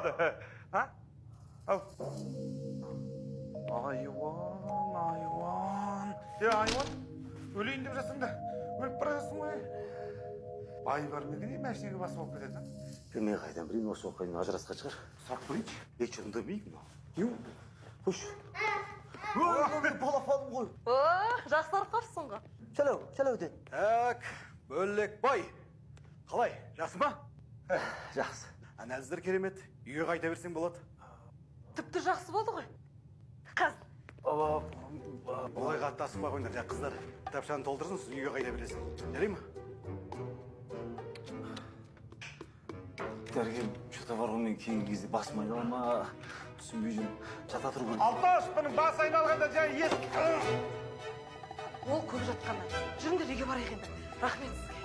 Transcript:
Қалды. А? Ау. Айуан, айуан. Е, айуан, өлейін деп жатсың да, өліп бара жатсың ғой. Бай бар ма екен, машинаға басып алып кетеді, а? Мен қайдан білейін, осы уақытқа дейін ажырасқан шығар. Сұрап көрейінші. Ей, жындымеймін мынау. Қойшы. Ой, мен балапаным ғой. О, жақсарып қалыпсың ғой. Шалау, шалау де. Так, Бөлекбай. Қалай, жақсы ма? Жақсы. Анализдер керемет. Үйге қайта берсең болады. Тіпті жақсы болды ғой. Қазір. Олай қатты асықпай қойыңдар, жаңа қыздар кітапшаны толтырсын, сосын үйге қайта бересің. Жарай ма? Дәрігер, что-то бар ғой, мен кейінгі кезде басым айнала ма, түсінбей жүрмін. Жата тұру керек. Алтош, бұның басы айналғанда жаңа ес. Ол көп жатқаннан. Жүріңдер, үйге барайық енді. Рахмет сізге.